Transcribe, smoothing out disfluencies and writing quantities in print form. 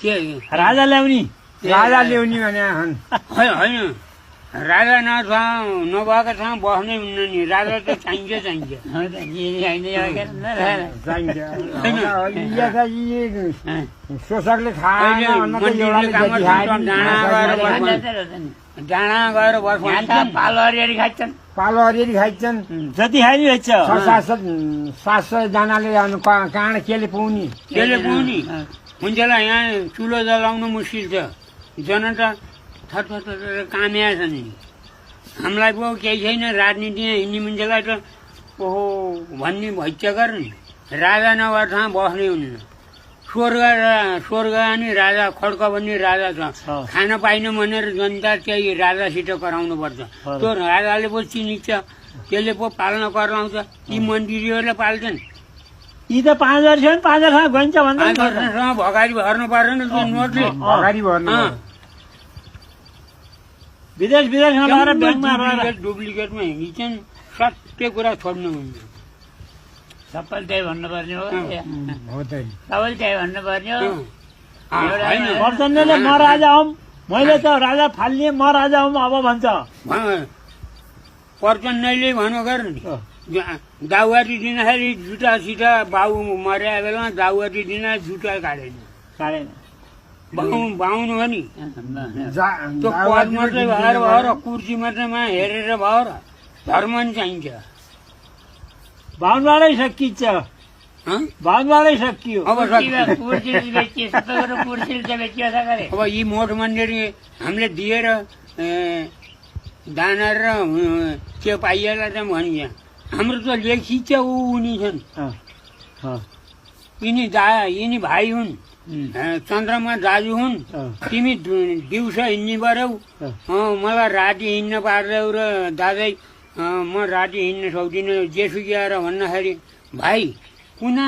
राजा ल्याउने राजा ल्याउने भने होइन राजा नभएको ठाउँ बस्नै हुन्न नि राजा त चाहिन्छ शोषकले डाँडा गएर पालो हरिहरी खाइन्छन् पालो हरिहरी खाइन्छन् जति खाइ नि भेट्छ 700-700 काँड केले पाउने हुन्छला यहाँ चुलो जलाउनु मुस्किल छ जनता थर काम्या छ नि हामीलाई पो केही छैन राजनीतिमा हिँड्ने मान्छेलाई त ओहो भन्ने भैच्छ गर्ने राजा नभएर ठाउँ बस्नै हुन्न स्वर्ग अनि राजा खड्क भन्ने राजा छ खान पाइन भनेर जनता त्यही राजासित कराउनु पर्छ त्यो राजाले पो चिनिन्छ त्यसले पो पाल्न कराउँछ ती मन्त्रीहरूले पाल्छन् यी त 5000 छ 5000 गइन्छ भन्दा भगारी भर्नु पर्दैन नोटले अगाडि भर्नु विदेश लगाएर ब्याङ्कमा रहेर डुप्लिकेटमा हिँड्छन् सत्य कुरा छोड्नु हुन्छ सबैले त्यही भन्नुपर्ने हो हो त सबैले त्यही भन्नुपर्ने हो प्रचण्डले म राजा हुँ मैले त राजा फाल्ने म राजा हुँ अब भन्छ प्रचण्डले भन्नु गर्नु नि दाउवाटी दिँदाखेरि जुटा सिटा बाउ मर्या बेलामा दाउवाटी दिन जुटा काटेन बाउनु हो नि त्यो पद मात्रै भएर कुर्सी मात्रैमा हेरेर भयो र धर्म नि चाहिन्छ बाहुनबाटै सकिन्छ बाहुनबाटै सकियो अब यी मोठ मन्दिर हामीले दिएर दाना र के पाइएला त भनिन्छ हाम्रो त लेखिन्छ उनी छन् यिनी भाइ हुन् चन्द्रमा दाजु हुन् तिमी दिउँसो हिँड्ने पऱ्यौ मलाई राति हिँड्न पार्दैौ र दाजै म राति हिँड्न सक्दिनँ जेसुकी आएर भन्दाखेरि भाइ कुना